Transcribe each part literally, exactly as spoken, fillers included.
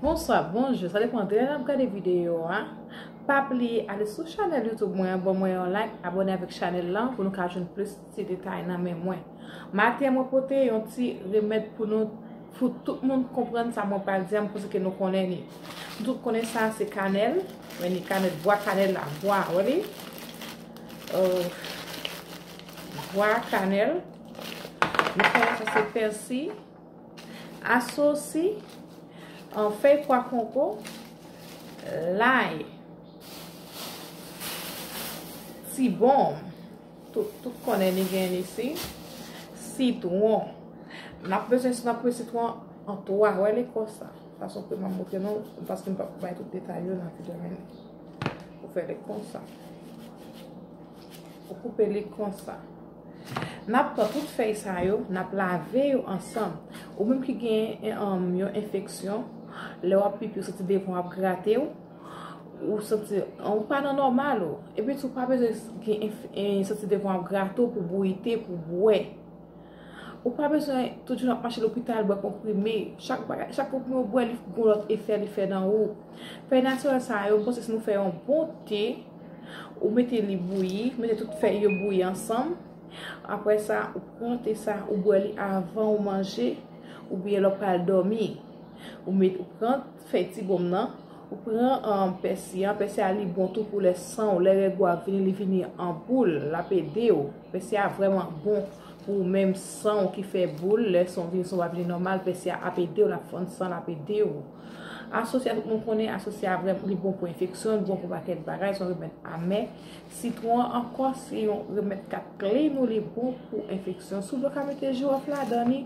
Bonswa, bonjou, sa depann de lè n ap gade videyo a. Pa bliye ale sou chanèl YouTube mwen an, ban mwen yon like, abòne avèk chanèl lan pou nou ka jwenn plis ti detay nan men mwen. Maten mwen pote yon ti remèd pou nou, pou tout moun konprann sa mwen pral di a, m panse ke nou konnen li. Nou tout konnen sa se kanèl, men ni kanèl, bwa kanèl la, bwa, wè li? Euh, bwa kanèl. Nou konnen sa se pèsi, asosi, an fèy pwa konko, lay, tibonm, tout, tout konnen ni gen isi, sitwon. N ap bezwen, si n ap koupe sitwon an twa, wè li konsa. Fason ke m ap montre nou, paske m p ap bay tout detay yo nan videyo men. Ou fè li konsa. Ou koupe li konsa. N ap pran tout fèy sa yo, n ap lave yo ansanm. Ou menm ki gen, um, yon enfeksyon, lè w ap pipi, ou santi devan w ap grate w, ou santi, ou pa nan nòmal ou. Epi tou, ou pa bezwen gen enf-, en, santi devan w ap grate w pou bouyi te, pou bwè. Ou pa bezwen tout jou ap mache lopital, bwè konprime. Chak bagay, chak konprime ou bwè, li gon lòt efè li fè nan ou. Fèy natirèl sa yo, m panse si nou fè yon bon te, ou mete li bouyi, mete tout fèy yo bouyi ansanm. Apre sa, ou pran te sa, ou bwè li avan ou manje, oubyen lè w pral dòmi. Ou met, ou pran fèy tibonm nan, ou pran, um, pèsi an. Pèsi a li bon tou pou lè san w, lè règ ou ap vini, li vini an boul, l ap ede w. Pèsi a vrèman bon pou ou menm san w ki fè boul, lè san w vini, san w pa vini nòmal, pèsi a ap ede w, l ap fann san, l ap ede w. Asosi a, tout moun konnen asosi a vrèman, li bon pou enfeksyon, li bon pou pakèt bagay, se yon remèd amè. Sitwon an ankò, se yon remèd k ap kle nou, li bon pou enfeksyon. Si w vle w ka mete jiwòf ladan li,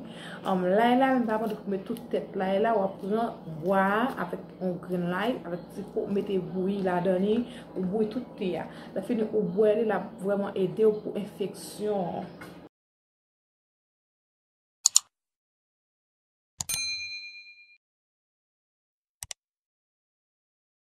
um, lay la, men pa mande pou met tout tèt lay la, w ap pran bwa a avèk yon grenn lay, avèk ti po, mete bouyi ladan li, ou bouyi tout te a. Lè fini, ou bwè li, l ap vrèman ede w pou enfeksyon.